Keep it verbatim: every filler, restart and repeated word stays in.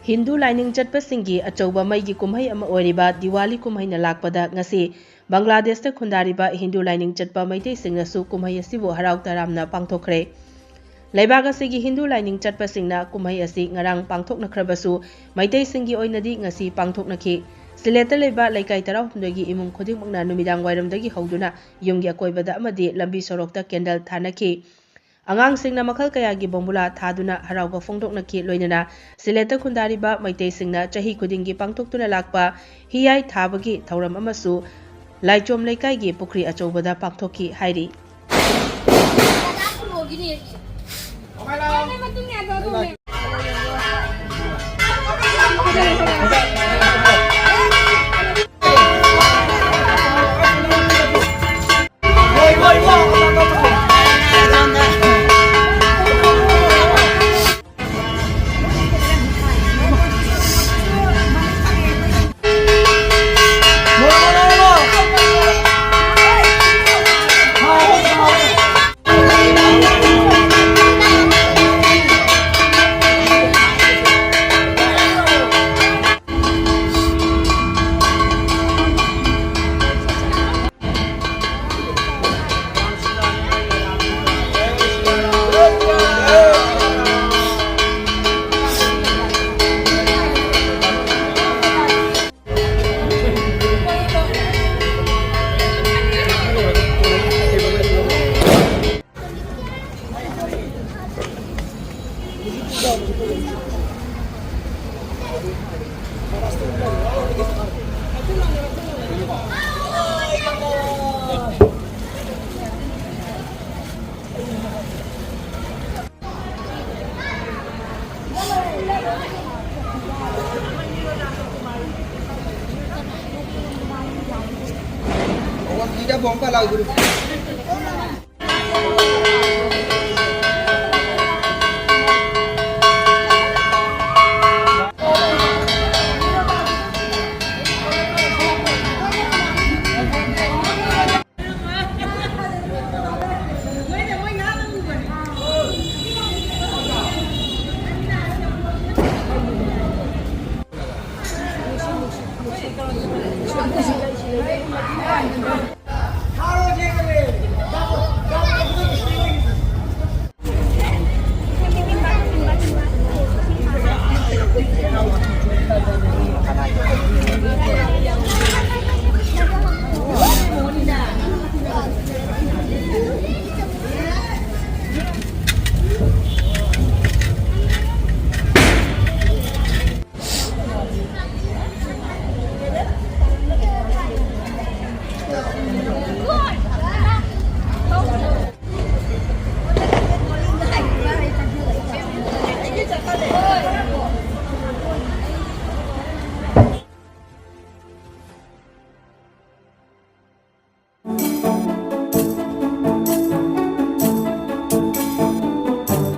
ꯍꯤꯟꯗꯨ ꯂꯥꯏꯅꯤꯡ ꯆꯠꯄꯁꯤꯡꯒꯤ ꯑꯆꯧꯕ ꯃꯩꯒꯤ ꯀꯨꯝꯍꯩ ꯑꯃ ꯑꯣꯏꯔꯤꯕ ꯗꯤꯋꯥꯂꯤ ꯀꯨꯝꯍꯩꯅ ꯂꯥꯛꯄꯗ ꯉꯁꯤ ꯕꯪꯒ꯭ꯂꯥꯗꯦꯁꯇ ꯈꯨꯟꯗꯥꯔꯤꯕ ꯍꯤꯟꯗꯨ ꯂꯥꯏꯅꯤꯡ ꯆꯠꯄ ꯃꯩꯇꯩꯁꯤꯡꯅꯁꯨ ꯀꯨꯝꯍꯩ ꯑꯁꯤꯕꯨ ꯍꯔꯥꯎ ꯇꯔꯥꯝꯅ ꯄꯥꯡꯊꯣꯛꯈ꯭ꯔꯦ꯫ ꯂꯩꯕꯥꯛ ꯑꯁꯤꯒꯤ ꯍꯤꯟꯗꯨ ꯂꯥꯏꯅꯤꯡ ꯆꯠꯄꯁꯤꯡꯅ ꯀꯨꯝꯍꯩ ꯑꯁꯤ ꯉꯔꯥꯡ ꯄꯥꯡꯊꯣꯛꯅꯈ꯭ꯔꯕꯁꯨ, ꯃꯩꯇꯩꯁꯤꯡꯒꯤ ꯑꯣꯏꯅꯗꯤ ꯉꯁꯤ ꯄꯥꯡꯊꯣꯛꯅꯈꯤ꯫ ꯁꯤꯂꯦꯠꯇ ꯂꯩꯕ ꯂꯩꯀꯥꯏ ꯇꯔꯥꯍꯨꯝꯗꯣꯏꯒꯤ ꯏꯃꯨꯡ ꯈꯨꯗꯤꯡꯃꯛꯅ ꯅꯨꯃꯤꯗꯥꯡ ꯋꯥꯏꯔꯝꯗꯒꯤ ꯍꯧꯗꯨꯅ ꯌꯨꯝꯒꯤ ꯑꯀꯣꯏꯕꯗ ꯑꯃꯗꯤ ꯂꯝꯕꯤ ꯁꯣꯔꯣꯛꯇ ꯀꯦꯟꯗꯜ ꯊꯥꯅꯈꯤ꯫ ꯑꯉꯥꯡꯁꯤꯡꯅ ꯃꯈꯜ ꯀꯌꯥꯒꯤ ꯕꯣꯝꯕꯨꯂꯥ ꯊꯥꯗꯨꯅ ꯍꯔꯥꯎꯕ ꯐꯣꯡꯗꯣꯛꯅꯈꯤ꯫ ꯂꯣꯏꯅꯅ ꯁꯤꯂꯦꯠꯇ ꯈꯨꯟꯗꯥꯔꯤꯕ ꯃꯩꯇꯩꯁꯤꯡꯅ ꯆꯍꯤ ꯈꯨꯗꯤꯡꯒꯤ ꯄꯥꯡꯊꯣꯛꯇꯨꯅ ꯂꯥꯛꯄ ꯍꯤꯌꯥꯏ ꯊꯥꯕꯒꯤ ꯊꯧꯔꯝ ꯑꯃꯁꯨ ꯂꯥꯏꯆꯣꯝ ꯂꯩꯀꯥꯏꯒꯤ ꯄꯨꯈ꯭ꯔꯤ ꯑꯆꯧꯕꯗ ꯄꯥꯡꯊꯣꯛꯈꯤ ꯍꯥꯏꯔꯤ꯫